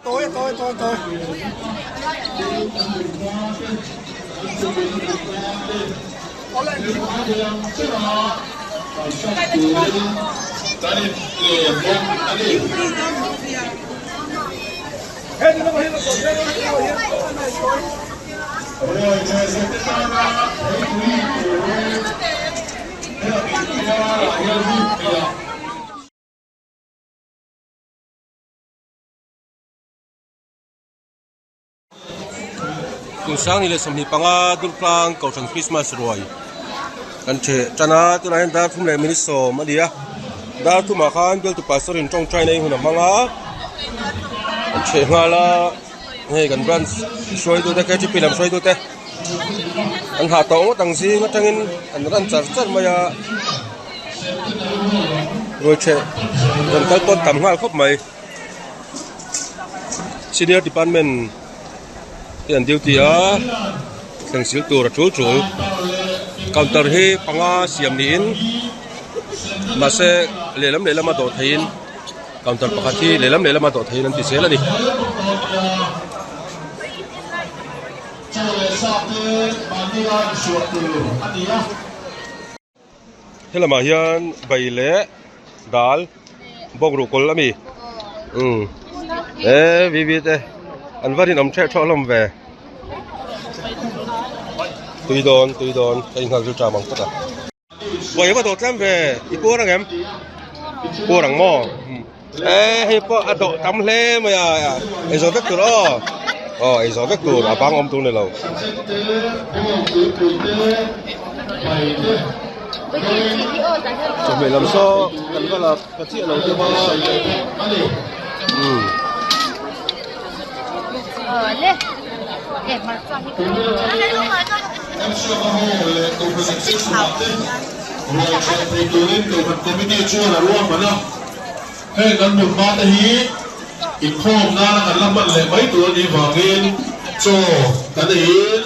Kum sang ni leh 25 Durtlang Kohhran Christmas ruai kan theh tan a tunah hian dar thum leh minute sawm a ni a dar thumah khan bialtu pastor in tawngtai na hun a hmang a an theh nghal a hei kan branch hruaitu te ktp lam hruaitu te an hah tawh ngawt ang zing atangin an run char char mai a ruai theh rawn kal pawn tam nghal khawp mai. Senior department te an duty a thleng sil tur a tul tul counter hi panga siam niin mahse lehlam lehlam a dawh theihin counter pakhat hi lehlam lehlam a dawh theihin an ti zel a ni. Helamah hian bai leh dal bawk ruh kawl ami umm e vi te an va rinawm ṭheh ṭhawh hlawm ve tui dawn tui dawn ka inghak zir ṭam ang phawt a bai va dawh tlem ve i puar ang em puar ang maw e hei pawh a dawh tam hle mai a ei zawh vek tur aw aw ei zawh vek tur a bang awm tur ni lo. Chawhmeh lam saw kan va la ka chiah lo deuh a umm. Heng kan hmun hma te hi inkhawm nana kan la hman leh mai tur a nih vangin chaw kan eiin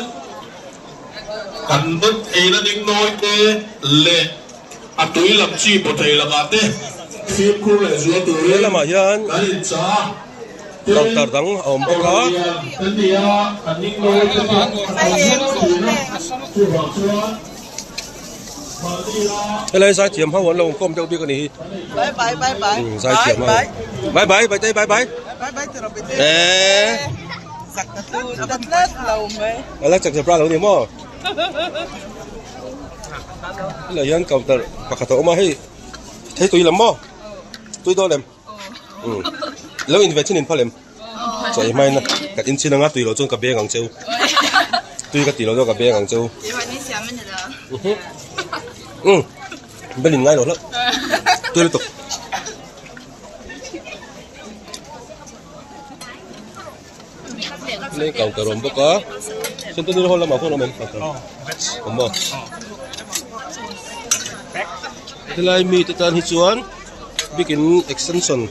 kan dawt eina ding nawi te leh a tui lam chi paw thei lakah te fimkhur leh zual turin Helamah hian kan inchah a. Tin, counter dang a awm bawk a. Kohhran lian kan ni a, kan ding nawi te pawh a tam viau thin a, chuvang chuan Helai zaithiam ho an lo awm khawm deuh bik a ni hi. Umm zaithiam ho. Bye bye bye te bye bye. Eee. Ala chak zebra lo ni maw. Helai hian counter pakhat a awm a hei thei tui lam maw tui dawn em. Umm lo in ve chin in phal em. Chaw ei hmain ka in chin anga tui loh chuan ka beng ang cheu. Tui ka tih loh chuan ka beng ang cheu. Umm bel in ngai lo hlauh. Tui lutuk. Lei counter awm bawk a. Centenary hall lamah khawn awm em counter? Awm maw? Helai mite tan hi chuan bikin extension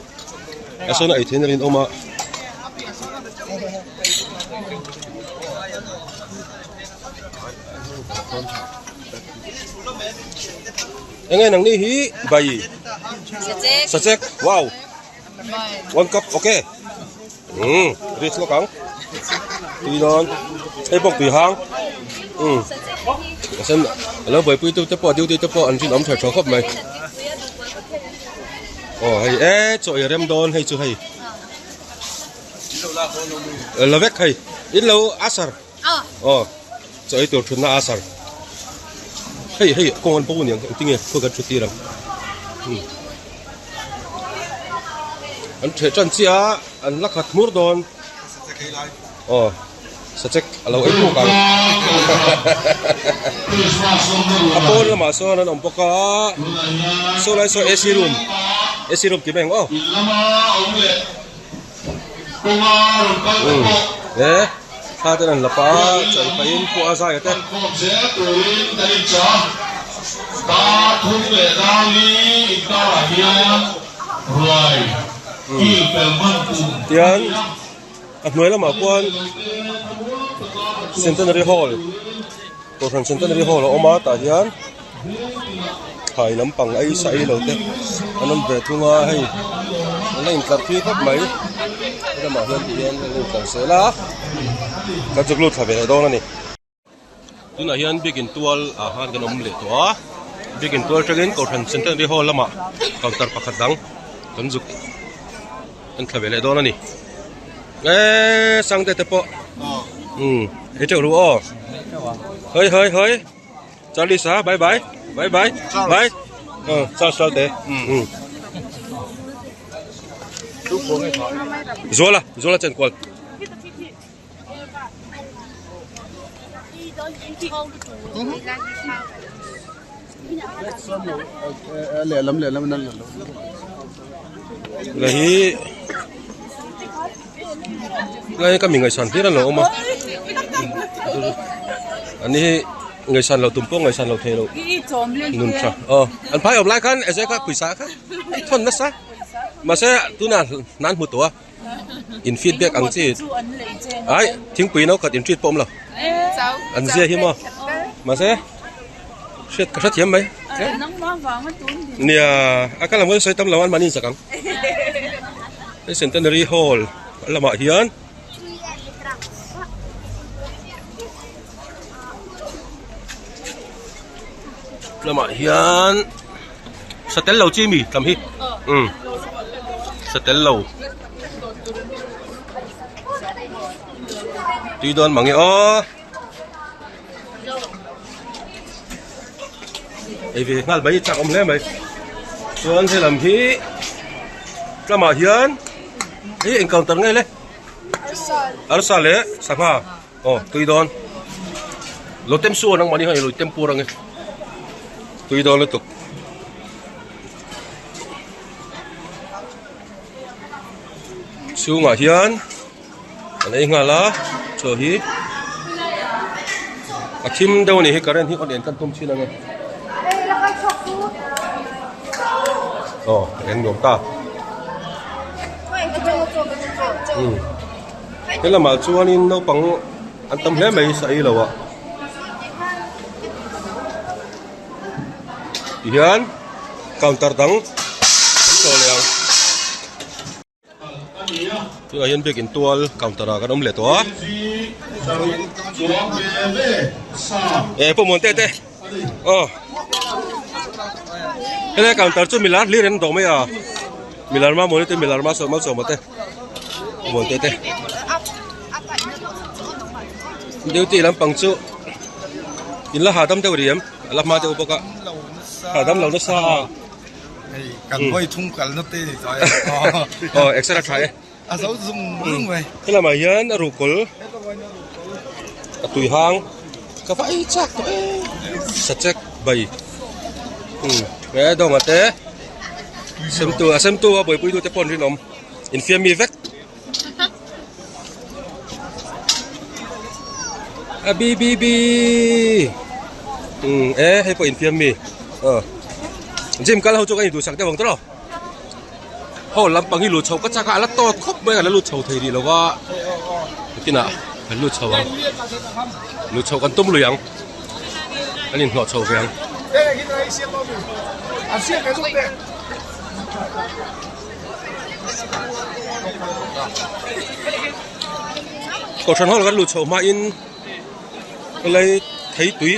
a sawn a ei theihna rinawm a. Enge nangni hi bai sachek wow one cup okay um rich lawk ang tui dawn hei pawh tui hang um a sen alo buaipui tu te pawh duty te pawh an rinawm tha tha khawp mai aw hei e chaw ei rem dawn hei chu hei la vek hei in lo asar aw chaw ei tur thutna asar hei hei kawng an bo aniang engtin nge khawi kan thut tir ang an theh tan chiah a an la khat hmur dawn aw sachek a lo ei puk ang a pawn lamah sawn an awm bawk a saw lai saw ac room ac room tih mai ang aw e thla ten an la pah a chaw pahin pawh a zai a te. Tian a hnuai lamah khuan Centenary Hall Kohhran Centenary Hall a awm a tah hian thlai lampang ei sa ei lo te an awm ve thung a hei an la intlar phei khawp mai. Helamah hian ti hian kan intlar zel a, kan chuk lut thla ve leh dawn a ni. Tunah hian biakin tual ah khan kan awm leh tawh a, biakin tual atangin Kohhran Centenary Hall lamah counter pakhat dang kan zuk kan thla ve leh dawn a ni. Eee Sangte te pawh umm ei teuh ru aw hawi hawi hawi Charlie sa bye bye bye bye bye aw Charles Lalte umm Zuala Zuala chenkual. La hi lai ka mi ngaihsan hlir an lo awm a ani hi ngaihsan loh tum pawh ngaihsan loh theih loh nun tha aw an phai awm lai khan eze kha pawisa kha thawn nasa mahse tunah hnan hmu tawh a. In feedback ang chi ai thingpui no khat in treat pawh awm lo an zia hi maw mahse hriat ka hrethiam mai nia a ka lam sawi tam lo an mahni in sak ang hei centenary hall lamah hian lamah hian Satel lo chi mi tlam hi umm satel lo tui dawn mang e aw ei ve nghal mai chak awm hle mai chuan he lam hi tlamah hian hei eng counter nge le arsa leh sangha Aw tui dawn lo tem su ang mahni hian lo tem pur ang e tui dawn lutuk chhungah hian an ei nghal a chaw hi a thim deuh a ni hi current hi on en kan tum thin ang e aw eng nuam ta umm. He lamah chuanin naupang an tam hle mai sa ei lo ah tihian counter dang an tlawh leh ang tunah hian biakin tual counter ah kan awm leh tawh a eh pawh muan te te aw helai counter chu milar hlir an dawh mai a milar ma mawni te milar ma sawma sawma te. Muante te duty lampang chu in la hahdam deuh riam a la hma deuh bawk a hahdam lo nasa a hei kan vawi thum kal na te ni tawh e aw exer a tha e a zo zung zung mai helamah hian a ruhkawl a tui hang ka va ei chak tawh e sachek bai he dawngah te semtu a semtu a buaipui tu te pawh an rinawm. Infiam mi vek. A bi bi bi. Um e hei pawh infiam mi. Aw. Gym kal ho chu ka in duhsak deuh ang tawh lo. Ho lampang hi lut chho ka chak a a la tawt khawp mai a la lut chho thei rih lo va. Nakinah kan lut chho ang. Lut chho kan tum lui ang. An inhlawh chho ve ang. Kohhran hall kan luh chhoh hmain helai thei tui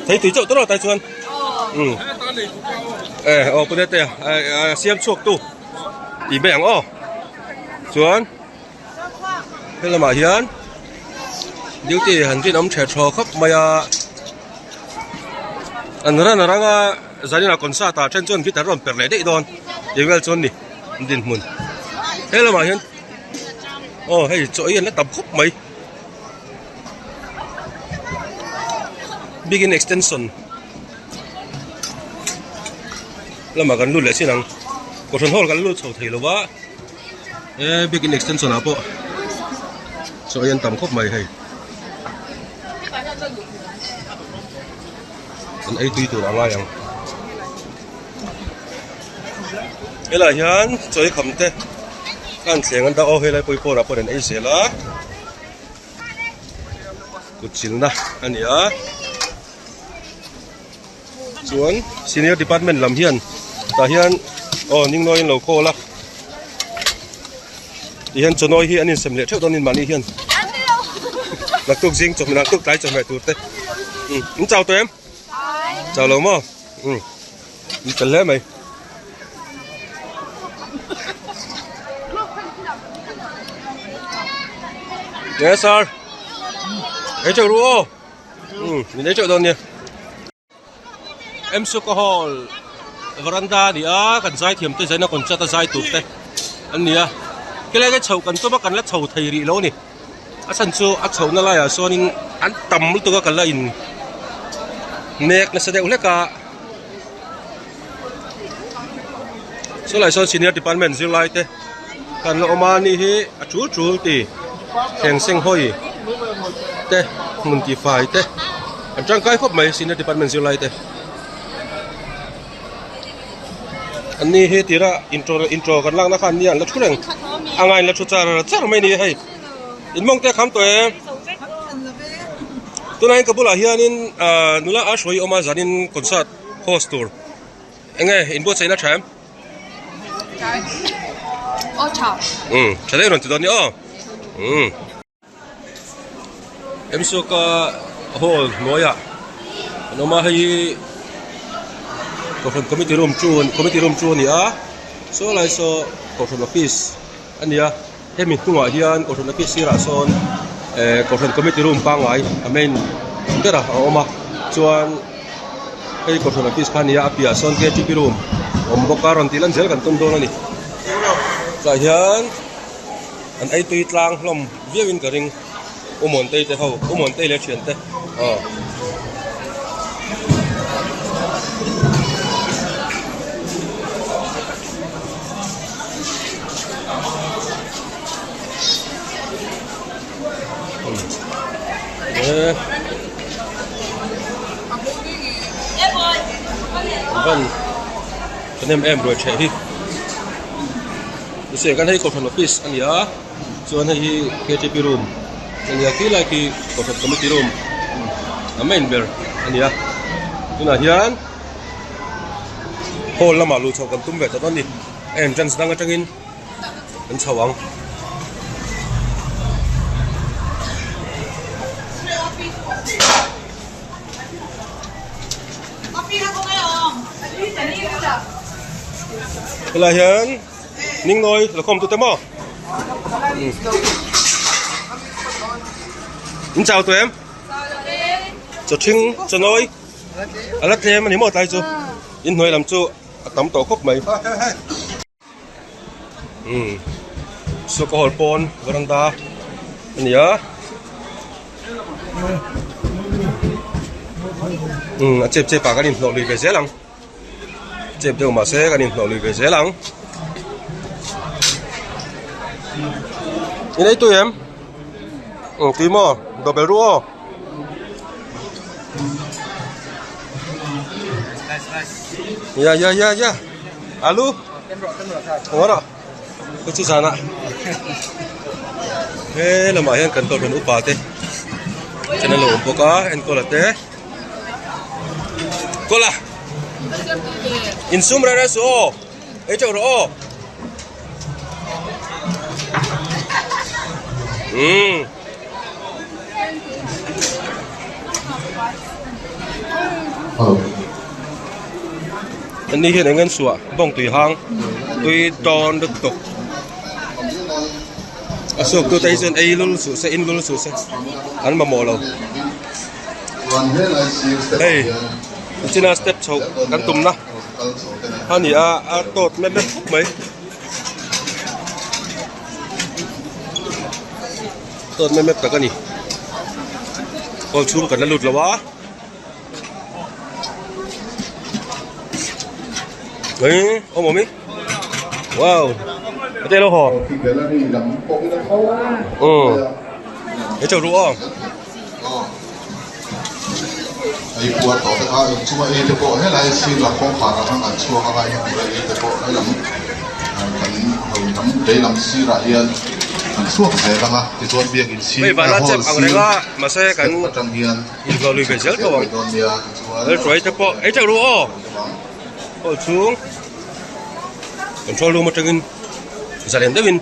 thei tui chauh tawh tai chuan um e aw pute te a siam chhuak tu tih mai ang aw chuan helamah hian duty han rinawm tha thaw khawp mai a an ran a rang a. Zanina concert ah then chuan guitar rawn perh leh daih dawn tih vel chuan ni dinhmun he lamah hian aw hei chaw ei an la tam khawp mai bikin extension lamah kan lut leh chin ang kohhran hall kan lut chho thei lo va he bikin extension ah pawh chaw ei an tam khawp mai hei. An ei tui tur a ngai ang. Helaiah hian chawi kham te an thleng an dah aw helai pawh hi pawnah pawh an ei zel a kut chilna a ni a chuan senior department lam hian tah hian aw ningnawi an lo call a. Tihian chawnawi hi an insem leh theuh dawn in mahni hian naktuk zing chawhmeh naktuk tlai chawhmeh tur te umm in chau tawh em? Chau lo maw? Umm in fel hle mai. Yes sir. Ei teuh ru aw. Umm min ei teuh dawn nia. Msuka hall veranda a ni a kan zaithiam te zaina concert a zai tur te an ni a helai te chho kan tum a kan la chho thei rih lo a ni a chhan chu a chho na laiah sawn in an tam lutuk a kan la in nek nasa deuh hlek a sawlai sawn senior department zirlai te kan la awm a ni hi a tul tul ti thleng seng hawi te hmun ti fai te an tangkai khawp mai senior department zirlai te an ni hi tira intro intro kan lakna khan nia an la thu reng a ngai an la thu char char mai ni hei in mawng te kham tawh em tunah hian ka bulah hianin ah nula a hruai awm a zanin concert host tur enge inbuatsaihna tha em. Aw tha. Um, tha deuh rawn ti dawn ni aw. Um. Emsuka hall hnuaiah an awm a hei hi kohhran committee room chu committee room chu a ni a saw lai saw kohhran office a ni a hemi hnungah hian kohhran office sirah sawn eh kohhran committee room pangngai a main berah a awm a chuan hei kohhran office kha a ni a a piahah sawn ktp room a awm bawk a rawn tih lan zel kan tum dawn a ni tah hian an ei tui tlang hlawm viau in ka ring u Muantei te ho u Muantei leh a thiante aw. Van kan em em ruai theh hi se kan hei kohhran office a ni a chuan hei hi ktp room a ni a khi lai khi kohhran committee room a main ber a ni a tunah hian hall lamah luh chhoh kan tum ve ta dawn a ni a entrance dang atangin. An chho ang. Helai hian Ningnawi la khawm tute maw? In chau tawh em? Chaw ṭhing chaw nawi a la tlem a ni maw tlai chu? In hnuai lam chu a tam tawh khawp mai. Umm suka hall pawn veranda a ni a umm a chep chep ah kan inhnawh lui ve zel ang chep deuh mahse kan inhnawh lui ve zel ang in ei tui em umm tui maw dawh belh ru aw. Ya ya ya ya. Alu. Ora. Ka chu zana. He lamah hian kan kohhran upa te channel lo awm bawk a enkawl te. Kawla. Insum reng reng suh aw. Ei teuh rawh aw. Umm. An ni hian eng an suah bawng tui hang tui tawn lutuk a suak tu te hi chuan ei lul suh se in lul suh se an mamawh lo hei nichina step chho kan tum na a ni a a tawt mep mep khawp mai. Tawt mep mep tak a ni hall chhung kan la lut lo a eng awm awm i wow a te lo haw umm he chauh ru aw. Ei puar tawh te kha inchunga ei te pawh helai sir lam kawngkhar ah khan kan chhuak anga eng tura ei te pawh helam kan hawi lam lei lam sirah hian kan chhuak zel anga tichuan biakin sir Hei van a hall chep ang sir reng a mahse kan step atang hian inhlawh lui ve zel tho ang mai dawn nia tichuan lal hruai te pawh ei teuh ru aw hall chhung control room atangin zalen deuhin.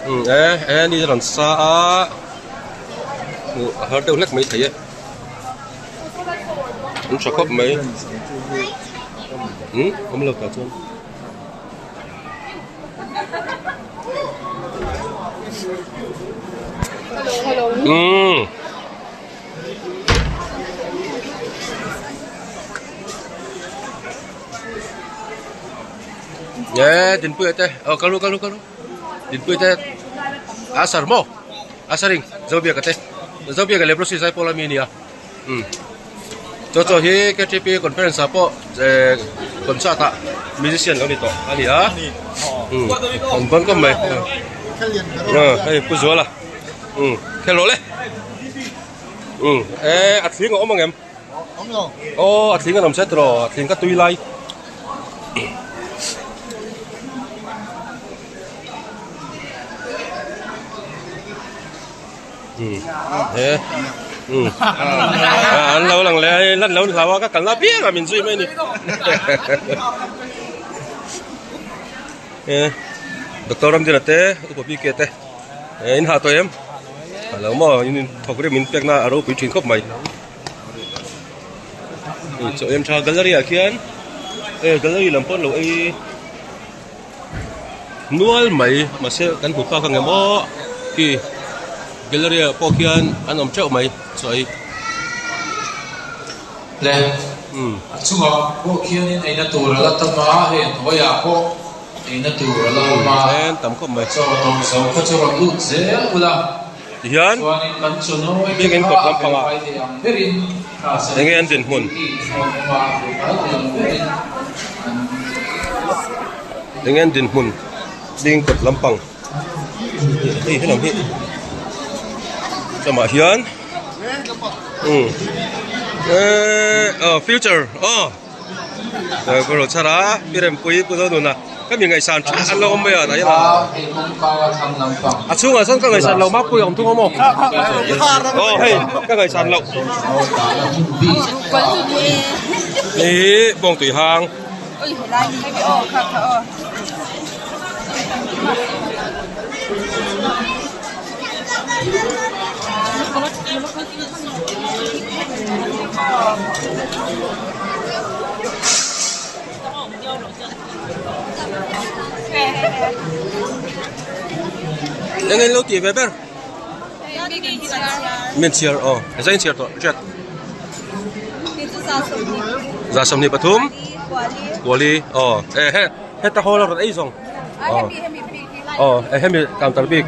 Umm e e ni rawn sa a hmuh a har deuh hlek mai thei e an tha khawp mai umm awm lo tah chuan. Umm. Ye Dinpuia te aw kal ru kal ru kal ru Dinpuia te a sar maw a saring Zobiaka te Zobiaka leprosy zaipawl ami ania umm chaw chaw hi KTP conference ah pawh eh concert ah musician lo ni tawh a ni a umm an ban kawp mai hei Pu Zuala umm khel rawh le umm eh a thling a awm ang em. Aw a thling an awm set rawh a thling ka tui lai. He an lo lang leh a lan lo hlau a ka kalna apiang ah min zui mai a ni. Doctor Ramdina te Upa BK te in hah tawh em? Hah lo maw in thawk rim in pekna a ropui thin khawp mai. Chaw em tha gallery ah khian e gallery lam pawh an lo ei nual mai mahse kan hmu phak ang em aw khi gallery ah pawh khian an awm teuh mai chaw ei. Le a chungah pawh khianin eina tur a la tam a hei a hnuaiah pawh eina tur a la awm a chaw tawng zo kha chu rawn lut zel ula. Tihian biakinn kawt lampangah enge an dinhmun? Enge an dinhmun biakinn kawt lampang hei helam hi chumah hian umm eee future aw. Ka rawn chhar a, Pi Rempuii Pu Zonuna ka mi ngaihsan tha an lo awm mai a tah hian a chhungah sawn ka ngaihsan lo Mapuii a awm thung a maw? Aw hei ka ngaihsan loh hei hi bawngtui hang. Eng in lo tih ve ber? Min chhiar aw zai in chhiar tawh hriat. 23 Kuali aw e he heta hall a rawn ei zawng aw aw e hemi counter bik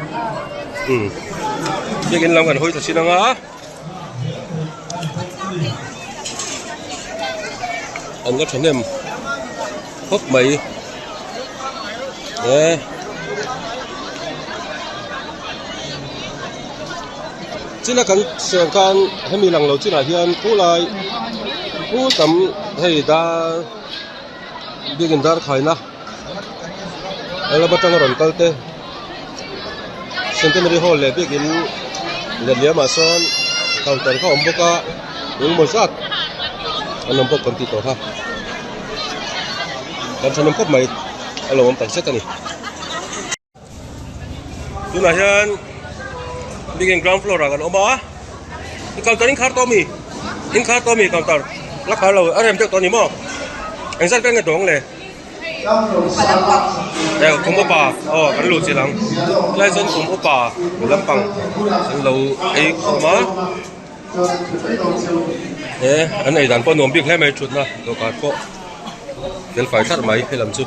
um biakin lam kan hawi ta chin anga an la thahnem khawp mai e china kan siam khan hemi lang lo chinah hian khulai khu tam hei dar biakin dar khaina lam atanga rawn kal te centenary hall leh biakin letliam ah sawn counter kha a awm bawk a engemaw zat an awm bawk kan tih tawh kha kan thenawm khawp mai a lo awm tak zet a ni. Tunah hian biakin ground floor ah kan awm a counter in khar tawh ami in khar tawh ami counter la khar lo a rem deuh tawh a ni maw engzat vel nge dawng le eh kum upa aw kan luh chilh ang helai chuan kum upa lampang an lo ei khawm a he an ei dan pawh nuam bik hle mai thutna dawhkan pawh fel fai thlarh mai helam chu.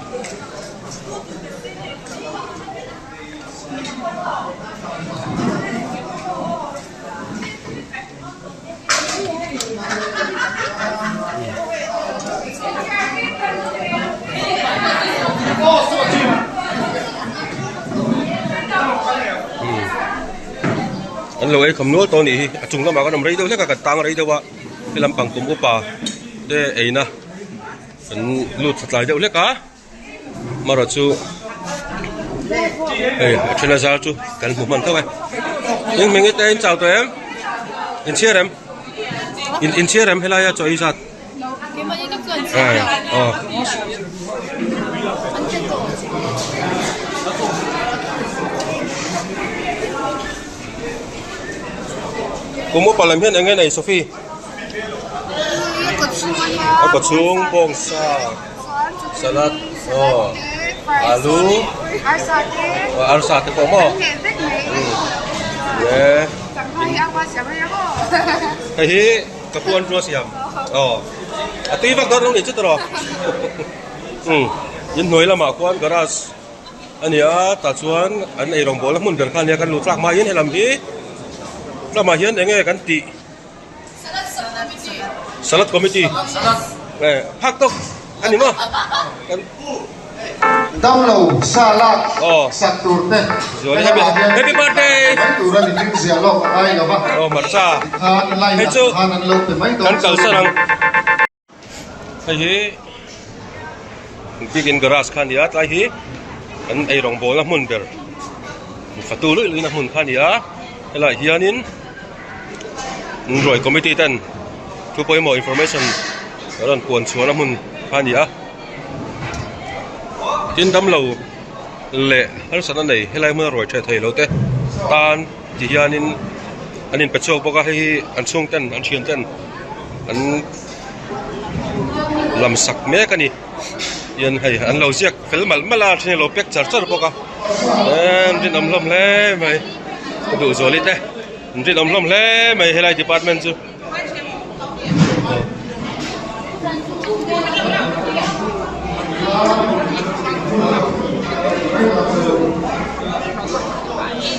An lo ei kham nual tawh a nih hi a chung lamah kan awm rei deuh hlek a kan tang rei deuh a helam pang kum upa te eina kan lut thla tlai deuh hlek a. Mara chu hei a then a zar chu kan hmu hman tho e eng hming te in chau tawh em in chhiar em in in chhiar em helai a chaw ei zat aw Kum upa lam hian eng nge nei Sophie? A kawchhung bawngsa salad aw alu arsa te pawh maw e hei hi ka pu an tua siam aw a tui vak dawn lo nih chu tawh in hnuai lamah khuan garage a ni a tah chuan an eirawng bawlna hmun ber kha a nia kan luh tlak hmain helam hi lamah hian eng nge kan tih salad committee eh phak tawk a ni maw kan Damlo sa lak sak tur te happy birthday mai tur a ni hming ziah lawk a ngai lo va aw hmarcha tikhan line ah khan an lo pe mai dawn kan kalsan ang. Hei hi biakin garage kha a ni a tlai hi an eirawng bawlna hmun ber fatu luih luihna hmun kha a ni a helaiah hianin ruai committee ten thu pawimawh information an rawn puan chhuahna hmun kha a ni a tin damlo leh harsatna nei helai hmuna ruai ṭheh thei lo te tan ti hianin an inpe chhuak bawk a hei hi an chhung ten an thian ten an lam sak mek a ni hian hei an lo ziak fel malh malh a a then a lo pack char char bawk a an rinawm hlawm hle mai ka duh zuali te an rinawm hlawm hle mai helai department chu.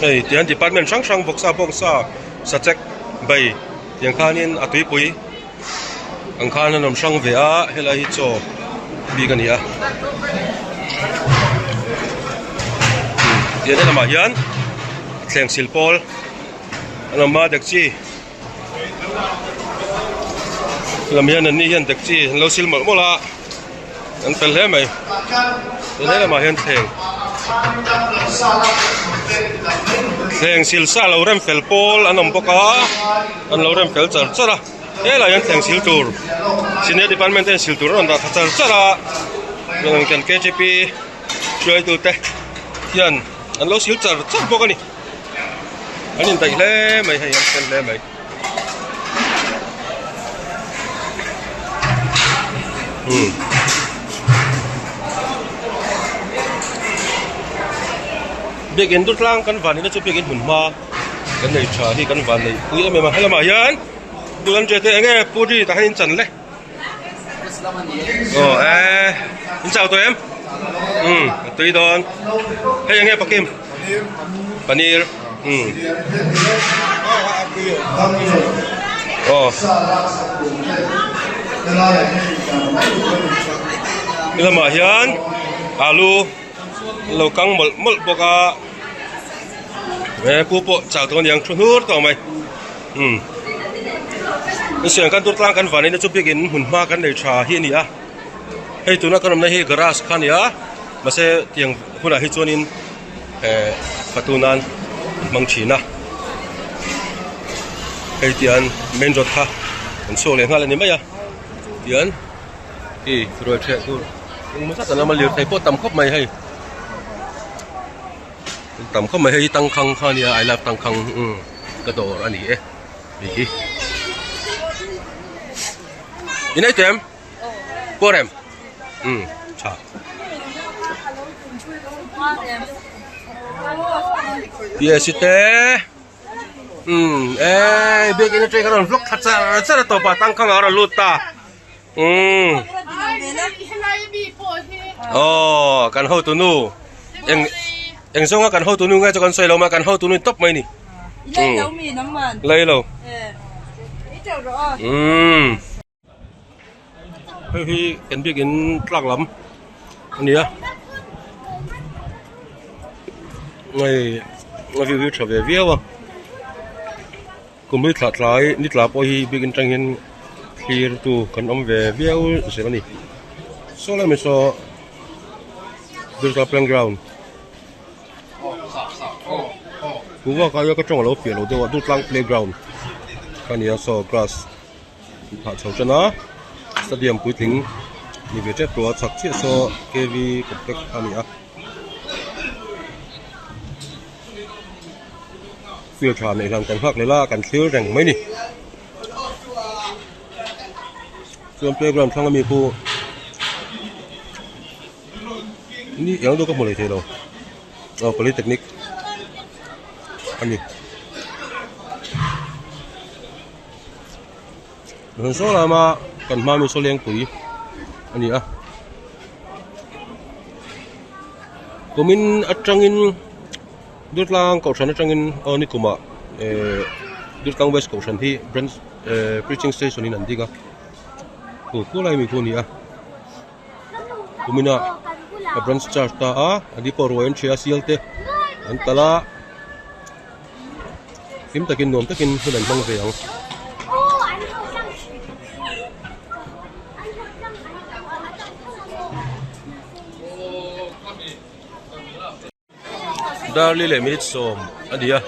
Hei tihian department hrang hrang vawksa bawngsa sachek bai tiang khanin a tuipui ang khan an awm hrang ve a helai hi chaw bik a ni a tian helamah hian thleng sil pawl an awm a dekchi. Lam hian an ni hian taxi an lo sil mawlh mawlh a an fel hle mai tun he lamah hian thleng thleng sil sa lo rem fel pawl an awm bawk a an lo rem fel char char a helaiah hian thleng sil tur senior department ten sil tur an rawn dah tha char char a kan K G P hruaitute hian an lo sil char char bawk a ni. An indaih hle mai hei an fel hle mai. Hmm. Biakin dur tlang kan van ina chu biakin hmun hma kan nei tha hi kan van nei pui em em a helamah hian dulan te enge puri tah hian in chan le. Aw e in chau tawh em umm a tui dawn hei enge pakim paneer umm aw helamah hian alu lo kang mawlh mawlh bawk a he pu pawh chau tawh aniang thu hnur tawh mai. Umm siang kan tur tlang kan van in chu biakin hmun hma kan nei tha hi a ni a hei tuna kan awmna hi garage kha a ni a mahse tiang hunah hi chuanin eh fatu nan an hmang thin a hei tian main road kha an chhuak leh nghal a ni mai a tian i ruai ṭheh tur engemaw zat an awm a lirthei pawh tam khawp mai hei. Tam khawp mai hei hi tangkhang kha ania I love tangkhang umm ka dawr a ni e hei hi in ei tlem pawh rem umm tha P S te umm e biakin atang khan a rawn vlog thla char char a tawpah tangkhang ah a rawn lut ta umm aw kan hotu nu eng eng zawnga kan hotu nu nge chu kan sawi lo mai kan hotu nu in tawp mai ni lei lo umm hei hi kan biakin tlak lam a ni a hei a view hi tha ve viau a. Kum hi thlah tlai ni tla pawh hi biakin tang hian thlir tu kan awm ve viau zel a ni. Saw lai mai saw Durga playground Kuhva kah hian ka tawng a lo piah lo deuh a Durtlang playground kha a ni a saw grass phah chho tan a stadium puitling ni ve tep tawh a chhak chiah saw K V complex kha a ni a. Field tha neih hlan kan nghak leh la kan thlir reng mai ni. Chuan playground thlang ami khu ni eng deuh ka hmu leh thei lo aw polytechnic a ni. Rawn saw lama kan hma mi saw lengpui a ni a. Kumin atangin Durtlang Kohhran atangin aw nikumah eh Durtlang West Kohhran hi branch eh preaching station in an ding a khu khu lai mi khu a ni a kumina a branch charge ta a a ni pawh ruai an ṭhia a sial te an talh a hlim takin nuam takin hun an hmang ve ang. Darli leh minute sawm a ni a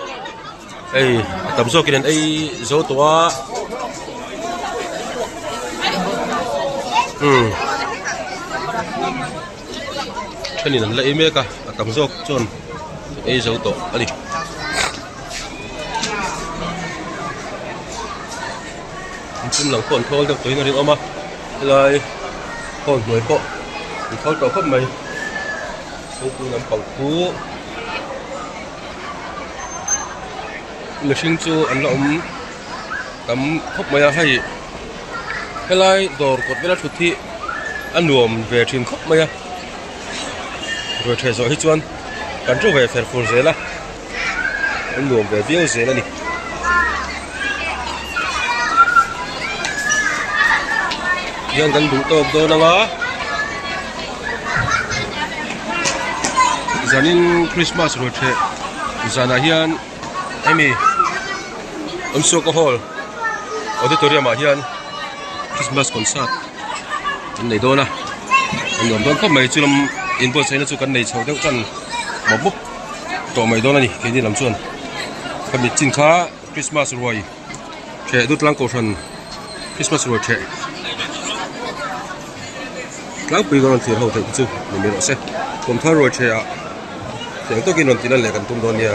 hei a tam zawkin an ei zo tawh a umm thenin an la ei mek a a tam zawk chuan an ei zo tawh a ni. Inchhung lang pawh an thawl deuh tawhin a rinawm a helai hall hnuai pawh an thawl tawh khawp mai. Thingpui lampang khu mihring chu an la awm tam khawp mai a hei helai dawr kawt vela thut hi a nuam ve thin khawp mai a ruai ṭheh zawh hi chuan kan thu ve fer fur zel a a nuam ve viau zel a ni. Hian kan duh tawk dawn anga zanin Christmas ruai ṭheh zanah hian hemi Awmsuaka Hall auditorium ah hian Christmas concert an nei dawn a a nuam dawn khawp mai chulam inbuatsaihna chu kan nei chho deuh tan mawp mawp tawh mai dawn a ni keini lam chuan khami chin kha Christmas ruai ṭheh Dutlang Kohhran Christmas ruai ṭheh tlangpui ka rawn thlir ho theih te chu ni mai rawh se Kumthar ruai ṭheh ah thiang tawkin rawn tih lan leh kan tum dawn nia.